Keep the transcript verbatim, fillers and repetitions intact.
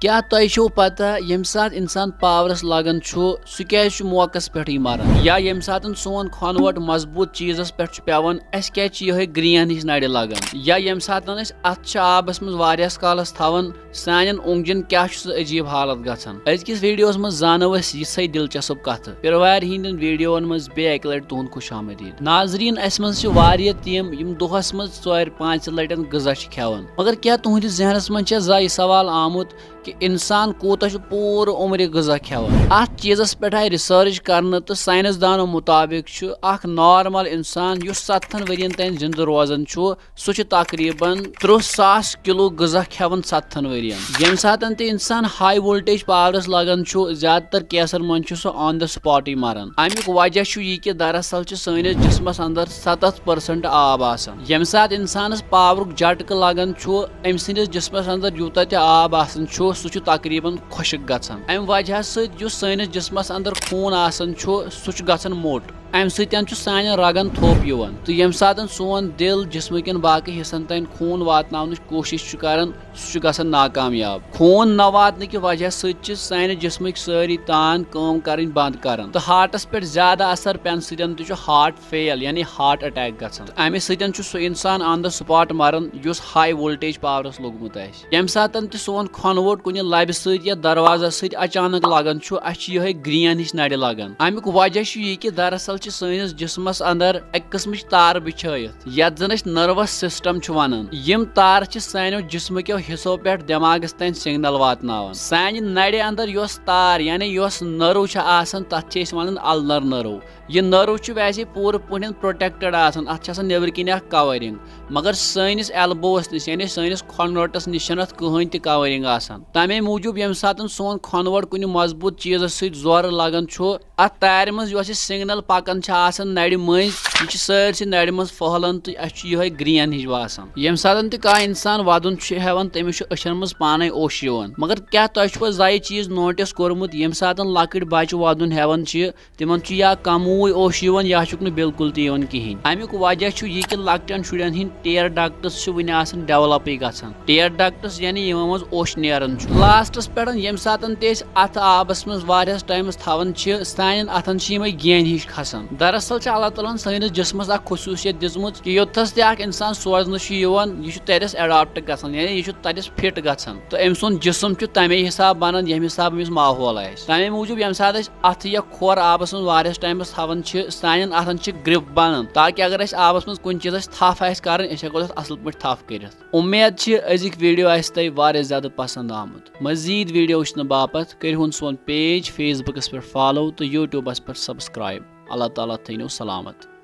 کیٛاہ تۄہہِ چھُو پتہ، ییٚمہِ ساتہٕ انسان پاورس لگان چھُ، سُہ کیٛازِ چھُ موقعس پٮ۪ٹھٕے مران؟ یا ییٚمہِ ساتہٕ سون کھۄنہٕ وَٹ مضبوٗط چیٖزس پٮ۪ٹھ چھُ پٮ۪وان، اَسہِ کیٛازِ چھِ یِہوٚے گرٛین ہِش نرِ لگان؟ یا ییٚمہِ ساتہٕ أسۍ اَتھٕ چھِ آبس منٛز واریاہس کالس تھاوان، سانٮ۪ن اوٚنٛگجن کیٛاہ چھُ سُہ عجیٖب حالت گژھان؟ أزکِس ویڈیوس منٛز زانو أسۍ یِژھے دلچسپ کتھٕ، پِروارِ ہٕنٛدٮ۪ن ویڈیوون منٛز بیٚیہِ اکہِ لٹہِ تُہُنٛد خوش آمدید۔ ناظریٖن، اسہِ منٛز چھِ واریاہ تِم، یِم دۄہس منٛز ژورِ پانٛژِ لٹٮ۪ن غذا چھِ کھٮ۪وان۔ مگر کیٛاہ تُہنٛدِس ذہنس منٛز چھا زانٛہہ یہِ سوال آمُت کہِ انسان کوٗتاہ چھُ پوٗرٕ عمرِ غذا کھٮ۪وان؟ اتھ چیٖزس پٮ۪ٹھ آیہِ research کرنہٕ، تہٕ ساینس دانو مُطابق چھُ اکھ normal انسان، یُس ستتھن ؤرین تام زندٕ روزان چھُ، سُہ چھُ تقریباً ترٕٛہ ساس کلو غذا کھٮ۪وان ستتھن ؤرین۔ ییٚمہِ ساتن تہِ انسان high voltage پاورس لگان چھُ، زیادٕ تر caseن منٛز چھُ سُہ on the spotٕے مران۔ امیُک وجہ چھُ یہِ کہِ دراصل چھُ سٲنِس جسمس اندر ستتھ percent آب آسان۔ ییٚمہِ ساتہٕ انسانس پاورُک جھٹکہٕ لگان چھُ، أمۍ سٕنٛدِس جسمس اندر یوٗتاہ تہِ آب آسان چھُ، سُہ چھُ تقریباً خۄشک گژھان۔ امہِ وجہ سۭتۍ یُس سٲنِس جسمس اندر خوٗن آسان چھُ، سُہ چھُ گژھان موٚٹ۔ امہِ سۭتۍ چھُ سانٮ۪ن رگن تھوٚپ یِوان، تہٕ ییٚمہِ ساتہٕ سون دِل، جسمہٕ کٮ۪ن باقٕے حصن تام خوٗن واتناونٕچ کوٗشش چھُ کران، سُہ چھُ گژھان ناکامیاب۔ خوٗن نہ واتنہٕ کہِ وجہ سۭتۍ چھِ سانہِ جسمٕکۍ سٲری تان کٲم کرٕنۍ بنٛد کران، تہٕ heartس پٮ۪ٹھ زیادٕ اثر پٮ۪نہٕ سۭتۍ تہِ چھُ heart fail، یعنی heart attack گژھان۔ تہٕ امہِ سۭتۍ چھُ سُہ انسان on the spot مران، یُس high voltage پاورس لوٚگمُت آسہِ۔ ییٚمہِ ساتہٕ تہِ سون کھۄنہٕ ووٚٹ کُنہِ لبہِ سۭتۍ یا دروازس سۭتۍ اچانک لگان چھُ، اسہِ چھِ یِہوٚے گرٛین ہِش نرِ لگان۔ امیُک وجہ چھُ یہِ کہِ دراصل چھِ سٲنِس جسمس اندر اکہِ قٕسمٕچ تارٕ بچھٲیِتھ، یتھ زن أسۍ nervous system چھِ ونان۔ یِم تارٕ چھِ سانیو جسمہٕ کیو حصو پٮ۪ٹھ دٮ۪ماغس تام signal واتناوان۔ سانہِ نرِ اندر یۄس تار، یعنی یۄس nerve چھِ آسان، تتھ چھِ أسۍ ونان ulnar nerve۔ یہِ nerve چھُ ویسے پوٗرٕ پٲٹھۍ protected آسان، اتھ چھِ آسان نیٚبرۍ کِنۍ اکھ covering، مگر سٲنِس elbowس نِش، یعنی سٲنِس کھۄنہٕ وَٹس نِش چھَنہٕ اتھ کٕہٕنۍ تہِ covering آسان۔ تمے موٗجوٗب ییٚمہِ ساتہٕ سون کھۄنہٕ وَٹ کُنہِ مضبوٗط چیٖزس سۭتۍ زورٕ لگان چھُ، اتھ تارِ منٛز یۄس یہِ signal پکان چھِ آسان نرِ مٔنٛزۍ، یہِ چھِ سٲرسٕے نرِ منٛز پھٔہلان تہٕ اسہِ چھُ یِہوٚے گرٛین ہِش باسان۔ ییٚمہِ ساتہٕ تہِ کانٛہہ انسان ودُن چھُ ہٮ۪وان، تٔمِس چھُ أچھن منٛز پانے اوٚش یِوان۔ مگر کیٛاہ تۄہہِ چھُوا زانٛہہ یہِ چیٖز notice کوٚرمُت، ییٚمہِ ساتہٕ لۄکٕٹۍ بچہٕ ودُن ہٮ۪وان چھِ، تِمن چھُ یا کموُے اوٚش یِوان یا چھُکھ نہٕ بالکل تہِ یِوان کِہینۍ۔ امیُک وجہ چھُ یہِ کہِ لۄکٹٮ۪ن شُرٮ۪ن ہٕنٛدۍ tear ducts چھِ وُنہِ آسان developٕے گژھان۔ Tear ducts یعنی یِمو منٛز اوٚش نیران چھُ۔ Lastس پٮ۪ٹھ ییٚمہِ ساتن تہِ أسۍ اتھٕ آبس منٛز واریاہس timeس تھاوان چھِ، سانٮ۪ن اتھن چھِ یِمے گینہِ ہِش کھسان۔ دراصل چھِ اللہ تعالیٰ ہن سٲنِس جسمس اکھ خصوٗصیت دِژمٕژ کہِ یوٚتتھس تہِ اکھ انسان سوزنہٕ چھُ یِوان، یہِ چھُ تتٮ۪س adapt گژھان، یعنی یہِ چھُ تتٮ۪س fit گژھان۔ تہٕ أمۍ سُنٛد جسم چھُ تمے حساب بنان، ییٚمہِ حساب أمِس ماحول آسہِ۔ تمے موٗجوٗب ییٚمہِ ساتہٕ أسۍ اتھٕ یا کھۄر آبس منٛز واریاہس timeس تھاوان چھِ، سانٮ۪ن اتھن چھِ grip بنان، تاکہِ اگر اسہِ آبس منٛز کُنہِ چیٖزس تھپھ آسہِ کرٕنۍ، أسۍ ہٮ۪کو تتھ اصل پٲٹھۍ تھپھ کٔرِتھ۔ اُمید چھِ أزِکۍ video آسہِ تۄہہِ واریاہ زیادٕ پسند آمُت۔ مزید video وٕچھنہٕ باپتھ کٔرِہُن سون page Facebookس پٮ۪ٹھ follow تہٕ YouTubeس پٮ۪ٹھ subscribe۔ اللہ تعالیٰ تھٲینو سلامت۔